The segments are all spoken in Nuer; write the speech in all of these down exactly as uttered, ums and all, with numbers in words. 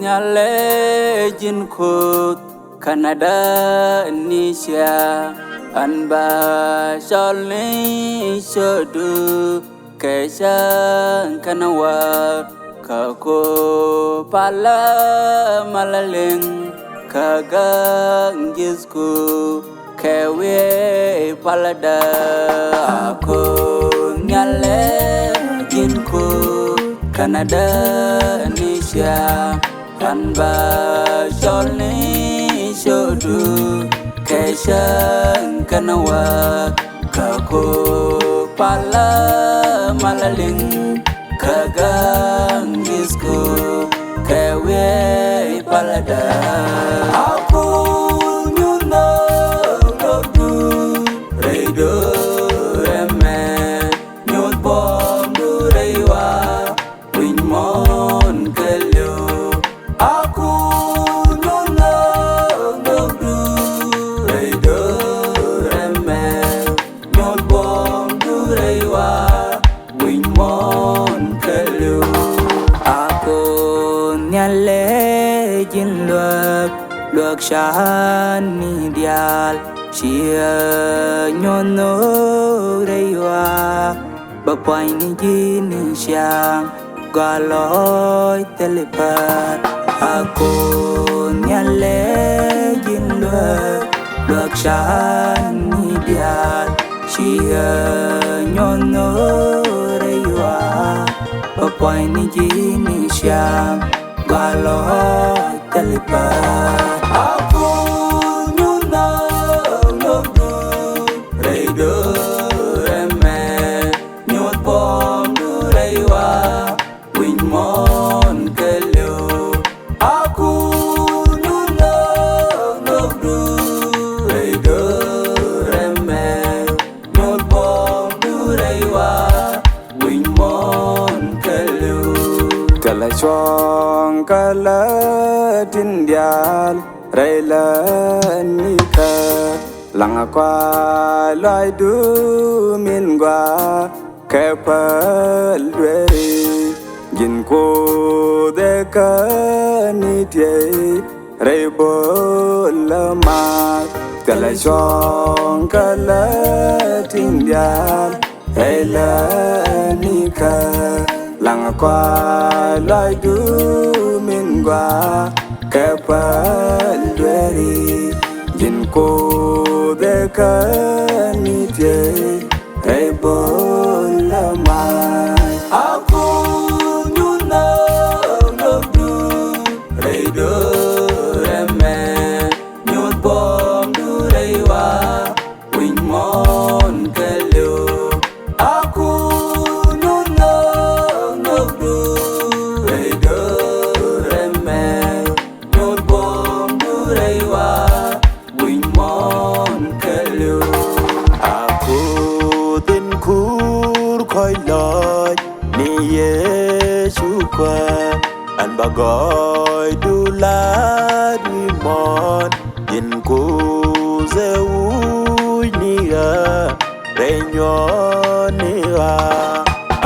Nhial ɛ ji̱n Kuoth Canada ni cia, an ba cɔl ni cio̱du kɛ cäŋ kɛnɛ wäär, kä Kuoth palä malä liŋ, kä gaŋ ji̱thku kɛ wi̱i̱ palädä. A Kuoth Nhial ɛ ji̱n Kuoth Canada ni cia, an ba cɔl ni cio̱du kɛ cäŋ kɛnɛ wäär, kä Kuoth palä malä liŋ, kä gaŋ ji̱thku kɛ wi̱i̱ palädä. A Kuoth nyuth nhök nhökdu rɛy do̱r ɛmɛ, nyuth buɔ̱mdu rɛy wa̱a̱, wi̱c muɔ̱ɔ̱n kɛ li̱w. A Kuoth nyuth nhök nhökdu rɛy do̱r ɛmɛ, nyuth buɔ̱mdu rɛy wa̱a̱, wi̱c muɔ̱ɔ̱n kɛ li̱w. A Kuoth Nhial ɛ ji̱n luäk, luäk can ni diaal, ciɛ nyuth nhök rɛy wa̱a̱, bɛ pua̱ny ni ji̱ ni ciaŋ, gɔaa lɔc thil päär. A Kuoth Nhial ɛ ji̱n luäk, luäk can ni diaal, ciɛ nyuth nhök rɛy wa̱a̱, bɛ pua̱ny ni ji̱ ni ciaŋ, gɔaa lɔc thil päär. A Kuoth nyuth nhök nhökdu rɛy do̱r ɛmɛ, nyuth buɔ̱mdu rɛy wa̱a̱, wi̱c muɔ̱ɔ̱n kɛ li̱w. A Kuoth nyuth nhök nhökdu rɛy do̱r ɛmɛ, nyuth buɔ̱mdu rɛy wa̱a̱, wi̱c muɔ̱ɔ̱n kɛ li̱w. Thilɛ cuɔ̱ɔ̱ŋ kä lät tin diaal rɛy lätnikä, laŋ a kua lɔaacdu min gɔaa kɛ päl dueeri. Ji̱n Kuoth ɛ kä ni tiey rɛy bo̱o̱l lä maath. Thilɛ cuɔ̱ɔ̱ŋ kä lät tin diaal rɛy lätnikä, laŋ a kua lɔaacdu min gɔaa kɛ päl dueeri. Ji̱n Kuoth ɛ kä ni tiey rɛy bo̱o̱l lä maath. A Kuoth nyuth nhök nhökdu rɛy do̱r ɛmɛ, nyuth buɔ̱mdu rɛy wa̱a̱, wi̱c muɔ̱ɔ̱n kɛ li̱w. A Kuoth nyuth nhök nhökdu rɛy do̱r ɛmɛ, nyuth buɔ̱mdu rɛy wa̱a̱, wi̱c muɔ̱ɔ̱n kɛ li̱w. A Kuoth in kuur kɔc lɔc ni Yecu Kuäär, an ba gɔɔydu la̱t wi̱i̱ muɔ̱ɔ̱n. Ji̱n Kuoth ɛ wuucni ɣä rɛy nyuɔ̱ɔ̱ni ɣä.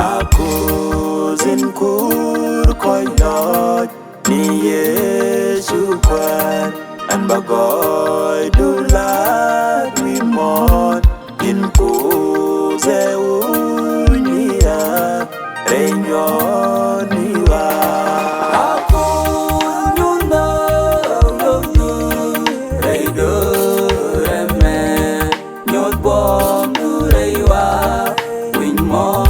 A Kuoth in kuur kɔc lɔc ni Yecu Kuäär, an ba gɔɔydu la̱t wi̱i̱ muɔ̱ɔ̱n. Ji̱n Kuoth ɛ wuucni ɣä rɛy nyuɔ̱ɔ̱ni ɣä. A Kuoth nyuth nhök nhökdu rɛy do̱r ɛmɛ, nyuth buɔ̱mdu rɛy wa̱a̱, wi̱c muɔ̱ɔ̱n